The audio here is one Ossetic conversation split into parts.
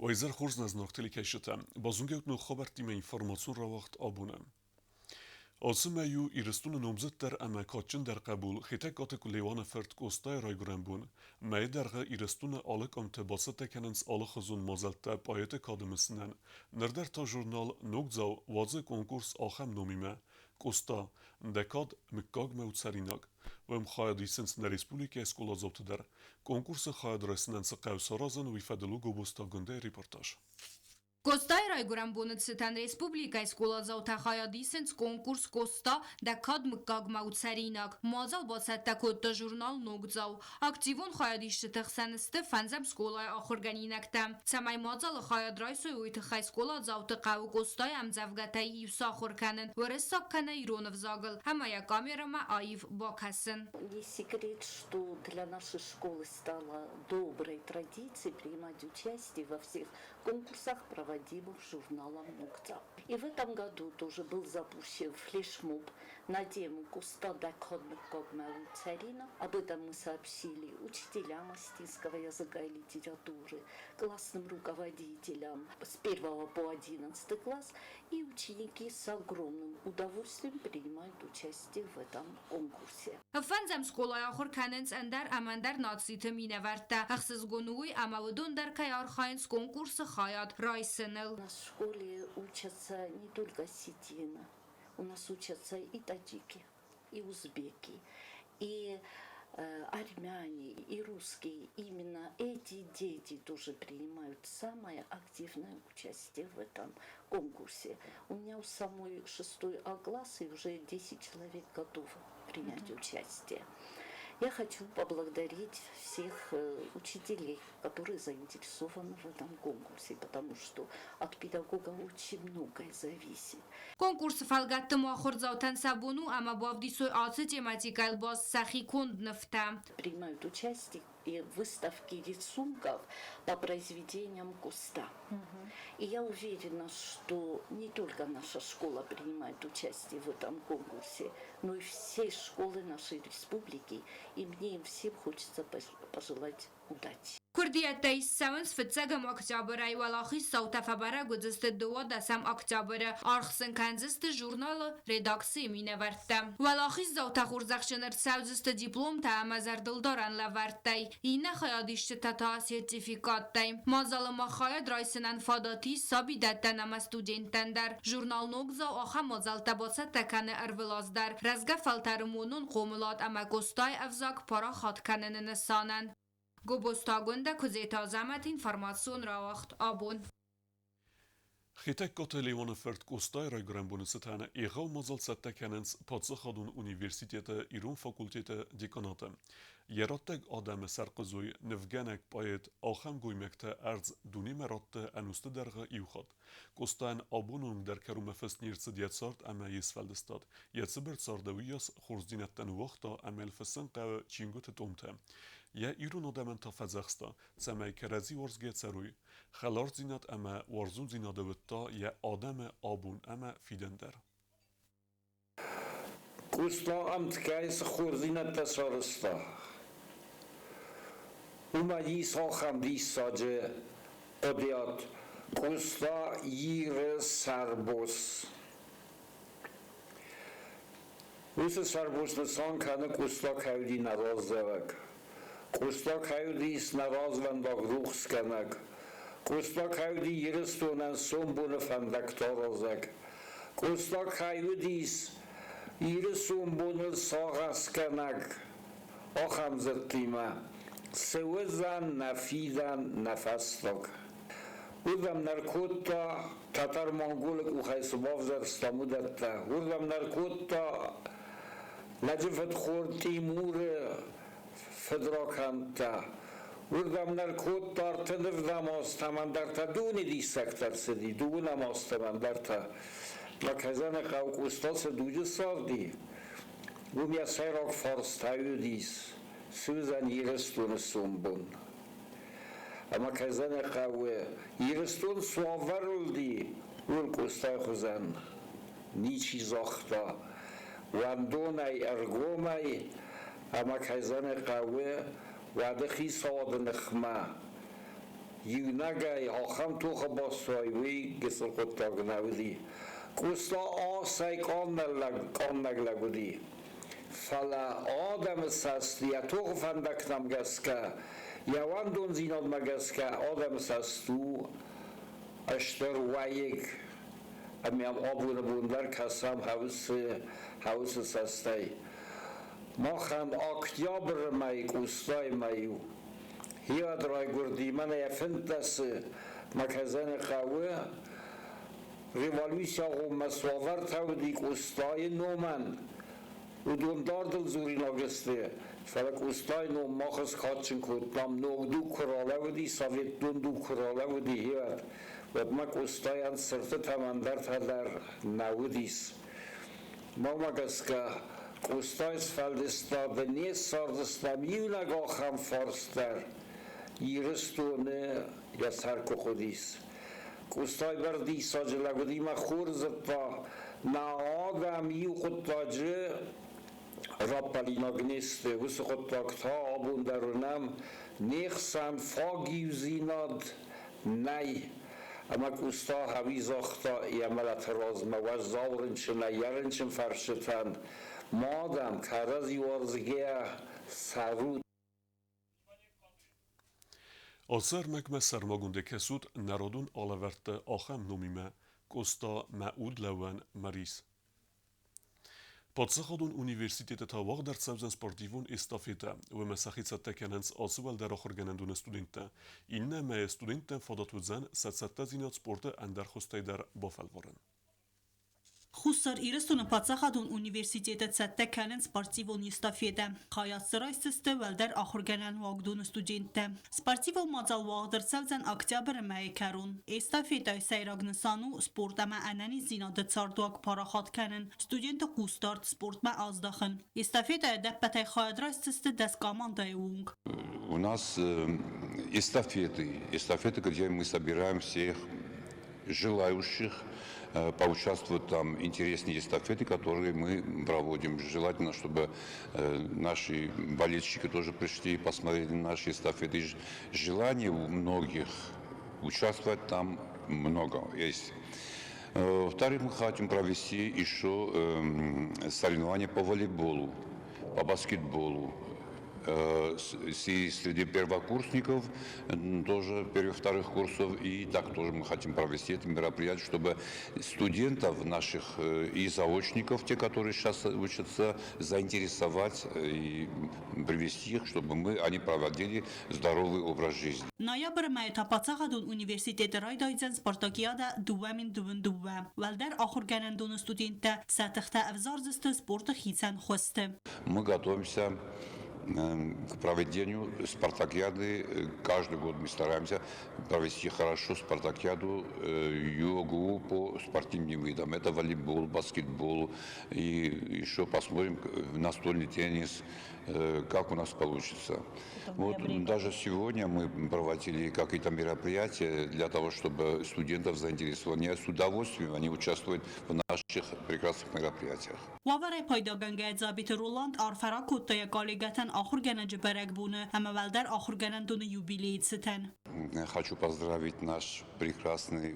Уӕ хорз нӕ зынаргъ телекӕсджытӕ! Базонгӕут ног хабӕрттимӕ информацион рауагъд абоны. Ацы мӕй у Ирыстоны номдзыддӕр ӕмӕ кадджындӕр хъӕбул Хетӕгкаты Леуаны фырт Къостайы райгуырӕн бон. Мӕйы дӕргъы Ирыстоны алы къуымты бацӕттӕ кӕнынц алыхуызон мадзӕлттӕ поэты кады мысынӕн. Ныр дӕр та журнал «Ногдзау» уадзы конкурс ахӕм номимӕ «Къоста, дӕ кад мыггагмӕ у цӕринаг». Уым хайад исынц нӕ республикӕйы скъоладзауты дӕр. Конкурсы хайад райсынӕн цы хъӕуы саразын, уый фӕдыл у Гобозты Агуындӕйы репортаж. Къостайы райгуырӕн боны цытӕн республикӕйы скъоладзаутӕ хайад исынц конкурс «Къоста, дӕ кад мыггагмӕ у цӕринаг». Мадзал бацӕттӕ кодта журнал «Ногдзау». Активон хайадисджыты хсӕн сты фӕндзӕм скъолайы ахуыргӕнинӕгтӕ. Цӕмӕй мадзалы хайад райсой, уый тыххӕй скъоладзауты хъӕуы Къостайы ӕмдзӕвгӕтӕй иу сахуыр кӕнын уырыссаг кӕнӕ ирон ӕвзагыл ӕмӕ йӕ камерӕмӕ аив бакӕсын. Не секрет, что для нашей школы стало доброй традицией принимать участие во всех конкурсах, проводимых журналом «Ногдзау». И в этом году тоже был запущен флешмоб на тему «Къоста дӕ кад мыггагмӕ у цӕринаг». Об этом мы сообщили учителям осетинского языка и литературы, классным руководителям с 1 по 11 класс, и ученики с огромным удовольствием принимают участие в этом конкурсе. Фӕндзӕм скъолайы ахуыр кӕнынц ӕндӕр ӕмӕ ӕндӕр нациты минӕвӕрттӕ. Ӕхсызгон у уый, ӕмӕ уыдон дӕр кӕй архайынц конкурсы хайад райсыныл. У нас в школе учатся не только осетины, у нас учатся и таджики, и узбеки, и армяне, и русские. Именно эти дети тоже принимают самое активное участие в этом конкурсе. У меня у самой шестой А класс, и уже 10 человек готовы принять участие. Я хочу поблагодарить всех учителей, которые заинтересованы в этом конкурсе, потому что от педагога очень многое зависит. Конкурсы фӕлгӕтты ма ахуырдзаутӕн сӕ бон у ӕмӕ бавдисой ацы тематикӕйыл баст сӕхи конд нывтӕ. Принимают участие и выставки рисунков по произведениям Къоста. И я уверена, что не только наша школа принимает участие в этом конкурсе, но и все школы нашей республики. И мне им всем хочется пожелать удачи. Курдиӕттӕ иссӕуынц фыццӕгӕм октябрӕй, уӕлахиздзаутӕ фӕбӕрӕг уыдзысты дыууадӕсӕм октябры. Аргъ сын кӕндзысты журналы редакцийы минӕвӕрттӕ. Уӕлахиздзаутӕ хорзӕхджын ӕрцӕудзысты дипломтӕ ӕмӕ зӕрдылдарӕн лӕвӕрттӕй, иннӕ хайадисджытӕ та сертификаттӕй. Мадзалы ма хайад райсынӕн фадат ис сабидӕттӕн ӕмӕ студенттӕн дӕр. Журнал «Ногдзау» ахӕм мадзӕлттӕ бацӕттӕ кӕны ӕрвылаз дӕр рӕзгӕ фӕлтӕры монон хъомылад ӕмӕ Къостайы ӕвзаг парахат кӕныны нысанӕн. Гобозты Агуындӕ, Куыдзеты Азӕмӕт, информацион рауагъд «Абон». Хетӕгкаты Леоны фырт Къостайы райгуырӕн боны цытӕн егъау мадзал цӕттӕ кӕнынц паддзахадон университеты ирон факультеты деканаты. Йӕ раттӕг адӕмы сӕрхъызой, нывгӕнӕг, поэт, ахӕм гоймӕгтӕ ӕрдз дунемӕ радты ӕнусты дӕргъы иу хатт. Къостайӕн абоны онг дӕр кӕронмӕ фыст не рцыд йӕ цард ӕмӕ йе сфӕлдыстад. Йӕ цыбыр царды уыйас хорздзинӕдтӕ ныууагъта ӕмӕ йыл фыссын хъӕуы чингуыты томтӕ. Йӕ ирон адӕмӕн та фӕдзӕхста, цӕмӕй кӕрӕдзи уарзгӕ цӕрой. Хӕлардзинад ӕмӕ уарзондзинады уыдта йӕ адӕмы абон ӕмӕ фидӕн дӕр. Къоста ӕмткӕй цы хорздзинӕдтӕ сарӕзта, уымӕ ис ахӕм диссаджы хъуыдыйад: Къоста Иры сӕрбос. Уыцы сӕрбос нысан кӕны Къоста кӕй уыди нӕ раздзӕуӕг. Къоста кӕй уыдис нӕ развӕндаг рухсгӕнӕг. Къоста кӕй уыди Ирыстонӕн сомбоны фӕндӕгтӕ аразӕг. Къоста кӕй уыдис Иры сомбоныл сагъӕсгӕнӕг, ахӕм дзырдтимӕ цы уыдзӕн нӕ фидӕн, нӕ фӕстаг. Уырдӕм нӕ ркодта, тӕтӕр-монголы къухӕй цы бавзӕрстам, уыдӕттӕ. Уырдӕм нӕ ркодта лӕджы фыдхор Тимуры фыдракӕндтӕ. Уырдӕм нӕ ркодта ӕртынырдӕм азтӕм, ӕндӕртӕ дуне диссӕгтӕ рцыди, дыууынӕм азтӕм ӕндӕртӕ. Лакӕзӕны хъӕу Къоста цы дуджы царди, уым йӕ сӕйраг фарста уыдис, цы уыдзӕн Ирыстоны сомбон. Ӕмӕ кӕй хъӕуы, Ирыстон цы уавӕры уыди, ууыл Къостайы хуызӕн ничи загъта уӕндонӕй, ӕргомӕй, ӕмӕ кӕй хъӕуы, уӕды хицауады ныхмӕ. Иунӕгӕй ахӕм тохы бацӕуай, уый гыццыл хъуыддаг нӕ уыди. Къоста асӕй къаннӕг лӕг уыди. Фӕлӕ адӕмы цӕст йӕ тохы фӕндӕгтӕм гӕсгӕ, йӕ уӕндондзинадмӕ гӕсгӕ адӕмы цӕст у стыр уӕйыг. Ӕмӕ йӕм абоны бон дӕр кӕсӕм хӕусы цӕстӕй. Махӕн октябры мӕй Къостайы мӕй у. Хиад райгуырди мӕнӕ йӕ 15-ы Макӕзӕны хъӕуы революцийы агъоммӕ цы уавӕртӕ уыди Къостайы номӕн, уыдон дардыл дзуринаг сты, фӕлӕ Къостайы ном мах скадджын кодтам, ног дуг куы ралӕууыди, советон дуг куы ралӕууыди, гъеуӕд, уӕдмӕ Къостайӕн цыртытӕм ӕндӕртӕ дӕр нӕ уыдис. Мӕнмӕ гӕсгӕ, Къостайы сфӕлдыстады не ссардзыстӕм иунӕг ахӕм фарст дӕр, Ирыстоны йӕ сӕр куы хъуыдис. Къостай дӕр диссаджы лӕг уыди мӕ хорз дзырдта, нӕ адӕм иу хъуыддаджы раппӕлинаг не сты, уыцы хъуыддаг та абон дӕр уынӕм, не хсӕн фаг иудзинад нӕй. Ӕмӕ Къоста хӕуи загъта йӕ мӕлӕты размӕ уӕззау рынчынӕй йӕ рынчынфӕрсджытӕн, ма, дам, кӕрӕдзи уарзгӕ цӕрут. Ацы ӕрмӕгмӕ сӕрмагондӕй кӕсут народон алӕвӕрдты ахӕм номимӕ Къоста мӕ удлӕууӕн Морис. Паддзахадон университеты та уагъд ӕрцӕудзӕн спортивон эстафетӕ. Уымӕ сӕхи цӕттӕ кӕнынц ацы уӕлдӕр ахуыргӕнӕндоны студенттӕ. Иннӕ мӕйы студенттӕн фадат уыдзӕн сӕ цӕттӕдзинад спорты ӕндӕр хуызтӕй дӕр бафӕлварын. Хуссар Ирыстоны паддзахадон университеты цӕттӕ кӕнынц спортивон эстафетӕ. Хайад дзы райсдзысты уӕлдӕр ахуыргӕнӕн уагдоны студенттӕ. Спортивон мадзал уагъд ӕрцӕудзӕн октябры мӕйы кӕрон. Эстафетӕйы сӕйраг нысан у спорт ӕмӕ ӕнӕниздзинады цардуаг парахат кӕнын, студенты хъусдард спортмӕ аздахын. Эстафетӕйы ӕдӕппӕтӕй хайад райсдзысты 10 командӕйы онг. У нас эстафеты, эстафеты, где мы собираем всех желающих поучаствовать там. Интересные эстафеты, которые мы проводим. Желательно, чтобы наши болельщики тоже пришли и посмотрели наши эстафеты. Желание у многих участвовать там много есть. Во-вторых, мы хотим провести еще соревнования по волейболу, по баскетболу. Среди первокурсников, тоже первых-вторых курсов, и так тоже мы хотим провести это мероприятие, чтобы студентов наших и заочников, те, которые сейчас учатся, заинтересовать и привести их, чтобы они проводили здоровый образ жизни. Ноябры мӕйы та паддзахадон университеты райдайдзӕн спартакиадӕ 2022. Уӕлдӕр ахуыргӕнӕндоны студенттӕ сӕ тыхтӕ ӕвзардзысты спорты хицӕн хуызты. Мы готовимся к проведению спартакиады. Каждый год мы стараемся провести хорошо спартакиаду ЮОГУ по спортивным видам. Это волейбол, баскетбол и еще посмотрим настольный теннис, как у нас получится. Вот даже сегодня мы проводили какие-то мероприятия для того, чтобы студентов заинтересовать. С удовольствием они участвуют в наших прекрасных мероприятиях. Уавӕрӕй пайдагӕнгӕйӕ Дзабиты Роланд арфӕ ракодта йӕ коллегӕтӕн ахуыргӕнӕджы бӕрӕгбоны ӕмӕ уӕлдӕр ахуыргӕнӕндоны юбилейы цытӕн. Хочу поздравить наш прекрасный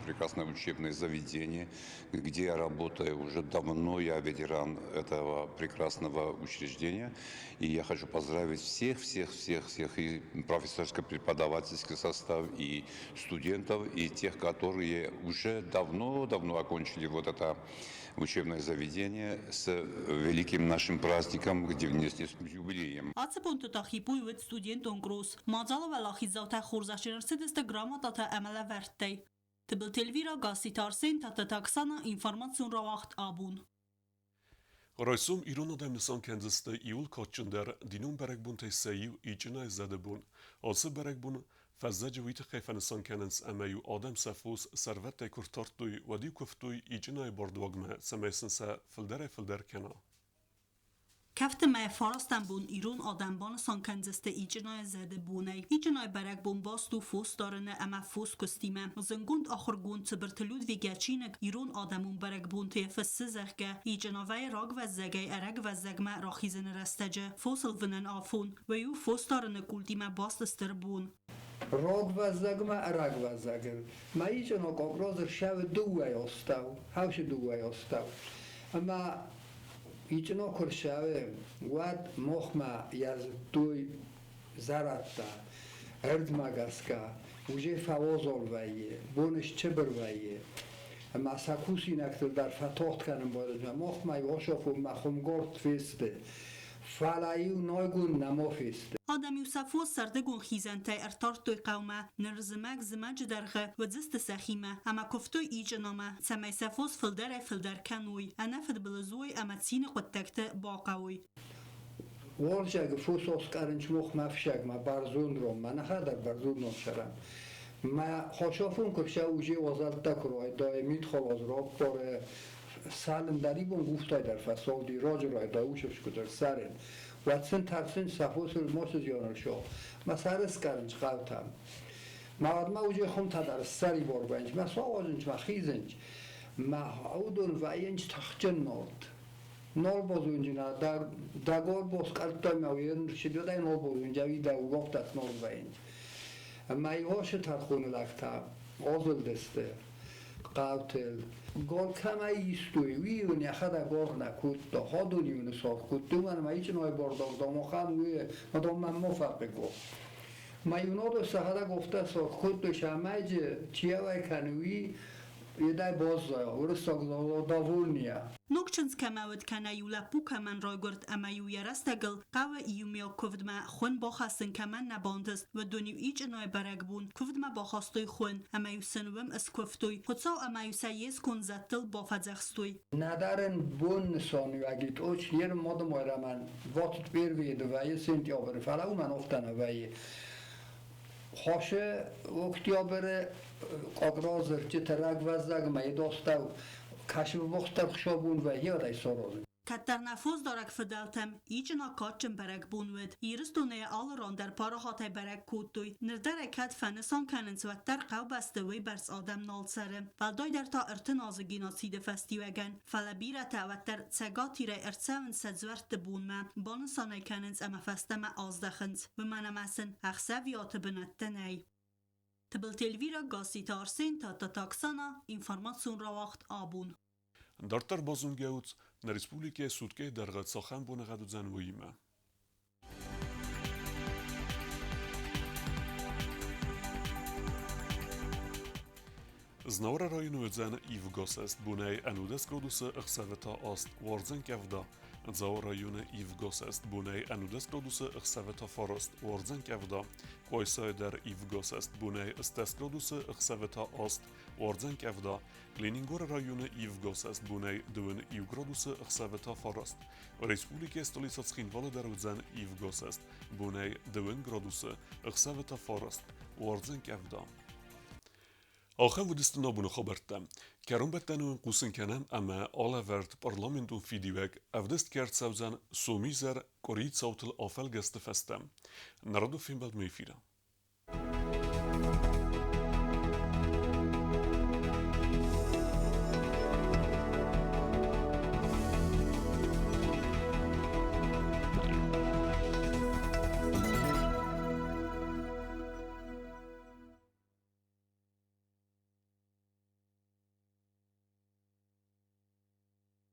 прекрасное учебное заведение, где я работаю уже давно, я ветеран этого прекрасного учреждения. И я хочу поздравить всех, всех, всех, всех, и профессорско-преподавательский состав, и студентов, и тех, которые уже давно-давно окончили вот это учебное заведение, с великим нашим праздником, где вместе с юбилеем. Ацы бонты та ХИПУ-йы уыд студентон кросс. Мадзалы уӕлахиздзаутӕ хорзӕхджын ӕрцыдысты грамотатӕ ӕмӕ лӕвӕрттӕй. Тыбылты Эльвира, Гасситы Арсен, Тадтаты Оксана, информацион рауагъд «Абон». Райсом ирон адӕм нысан кӕндзысты иууыл кадджындӕр динон бӕрӕгбонтӕй сӕ иу Ичъынайы зӕды бон. Ацы бӕрӕгбон фӕззӕджы уый тыххӕй фӕнысан кӕнынц, ӕмӕ-иу адӕм сӕ фос сӕрвӕттӕй куы ртардтой, уӕд-иу куывтой Ичъынайы бардуагмӕ, цӕмӕй сын сӕ фылдӕрӕй-фылдӕр кӕна. Кӕфты мӕйы фарастӕм бон ирон адӕм банысан кӕндзысты Ичъынайы зӕды бонӕй. Ичъынайы бӕрӕгбон баст у фос дарыны ӕмӕ фоскуыстимӕ. Зынгонд ахуыргонд Цыбырты Людвиг йӕ чиныг «Ирон адӕмон бӕрӕгбонты» фыссы, зӕгъгӕ, Ичъынавӕйы рагвӕззӕгӕй ӕрӕгвӕззӕгмӕ рахизыны рӕстӕджы фос ӕлвынӕн афон, уый у фосдарыны культимӕ баст стыр бон. Рогвӕззӕгмӕ ӕрӕгвӕззӕгыл. Ма ичъино кокроз ршӕвы дыууӕ остау, хӕвсы дыууӕ остау. Ӕмӕ ичъино куы ршӕвы, уӕд мохмӕ йӕ зыдтой зӕрӕдтӕ, ӕрдзмӕ гӕсгӕ, уже фӕозол вӕййы, бон счыбыр вӕййы. Ӕмӕ сӕ кусинӕгтыл дӕр фӕтогъд кӕнын байдыдта. Мохмӕ Иосифонмӕ хуымгорд фесты, фӕлӕ-иу нойгун нӕма фесты. Адӕм-иу сӕ фос сӕрдыгон хизӕнтӕй ӕртардтой хъӕумӕ, ныр зымӕг зымӕджы дӕргъы уыдзысты сӕхимӕ ӕмӕ куывтой Ичъыномӕ, цӕмӕй сӕ фос фылдӕрӕй-фылдӕр кӕной, ӕнӕфыдбылыз уой ӕмӕ цины хъуыддӕгты бахъӕуой. Уалдзӕг фос оскъӕрынч мохмӕ ӕфсӕгмӕ бӕрзонд ронмӕ, нӕхӕдӕг бӕрзонд рон цӕрӕм. Мӕ хософон куы рсӕ уже уазӕлттӕ куы райдай, митхолоз раппары, цалын дӕр ибон гуфтай дӕр фӕсалди, раджы райдай усыфскуыдӕр цӕрын. Уӕд сын тӕрсын сӕ фосыл мосы зиан ӕрсо. Мӕ сӕры скъӕрынч хъӕутӕм. Мӕ уӕдмӕ уже хуымтӕ дӕр ссӕрибар вӕййынц, мӕ сауазынч, мӕ хизынч, мӕ уыдон вӕййынч тыхджын норд. Нолбозунджина дагор боскъӕрттӕмӕ уен нолбозунджави да угофтас нолбаинч. Ма иошы тӕрхоны лӕгтӕ озылдысты хъӕутыл. Гол кӕмӕй истой, уый йӕхӕдӕг оргънӕ кодта, ходон-иу сор кодта, уымӕн ӕмӕ ичъыной бордох домохан уый, мадон мо фӕхъыго. Ма иунодо сӕхӕдӕг офтӕ сор кодтой, сӕмӕйджы чиӕвӕй кӕны, уый едай баззайа, уырыссаг довольния. Ног чындз кӕмӕ уыд кӕнӕ-иу лӕппу кӕмӕн райгуырд ӕмӕ-иу йӕ рӕстӕгыл хъӕуы иумиаг куывдмӕ хуын бахӕссын кӕмӕн нӕ бантыст, уыдон-иу Ичъынойы бӕрӕгбон куывдмӕ бахастой хуын ӕмӕ-иу сын уым ыскуывтой, Хуыцау ӕмӕ-иу сӕ йе сконд зӕдтыл бафӕдзӕхстой. Нӕдӕр ын бон нысаниуӕги тъоч не рмадымайрӕмӕн 21 вӕййы сентябры, фӕлӕ уымӕн афтӕ нӕ вӕййы. Хосы октябры къогроз ӕрчъыты рагвӕззӕгмӕ йедостау кӕсыбохтӕ хсобун вӕййы райсорозы. Кӕддӕр нӕ фосдарӕг фыдӕлтӕм Ичъына кадджын бӕрӕгбон уыд. Ирыстонӕй алы ран дӕр парахатӕй бӕрӕг кодтой. Ныр дӕр ӕй кӕд фӕнысан кӕнынц, уӕддӕр хъӕубӕсты уыйбӕрц адӕм нал цӕры. Уӕлдайдӕр та 30 азы геноциды фӕстиуӕгӕн. Фӕлӕ бирӕтӕ уӕддӕр Цӕгат Ирӕй ӕрцӕуынц сӕ дзуӕртты бонмӕ, банысан ӕй кӕнынц ӕмӕ фӕстӕмӕ аздӕхынц. Уымӕн ӕмӕ сын ӕхсӕвиуаты бынӕттӕ нӕй. Тыбылты Эльвира, Гасситы Арсен, Тадтаты Оксана, информацион рауагъд «Абон». Дарддӕр базонгӕ ут, нӕ республикӕйы суткӕйы дӕргъы цахӕм боныгъӕд уыдзӕн, уыимӕ. Знауыры районы уыдзӕн ивгосӕст бонӕй 11 градусы, ӕхсӕвы та аст, уардзӕн къӕвда. Дзауы районы ивгосӕст бонӕй 11 градусы, ӕхсӕвы та фараст, уардзӕн къӕвда. Къуайсайы дӕр ивгосӕст бонӕй 10 градусы, ӕхсӕвы та аст, уардзӕн къӕвда. Ленингоры районы ивгосӕст бонӕй 21 градусы, ӕхсӕвы та фараст. Республикӕйы столицӕ Цхинвалы дӕр уыдзӕн ивгосӕст бонӕй 2 градусы, ӕхсӕвы та фараст, уардзӕн къӕвда. Ахӕм уыдысты нӕ абоны хабӕрттӕ. Кӕронбӕттӕны уын хъусын кӕнӕм ӕмӕ алӕвӕрд парламентон фидиуӕг ӕвдыст кӕй ӕрцӕудзӕн сомизӕр къуыри цаутыл афӕлгӕсты фӕстӕ. Народон фембӕлдмӕ эфиры.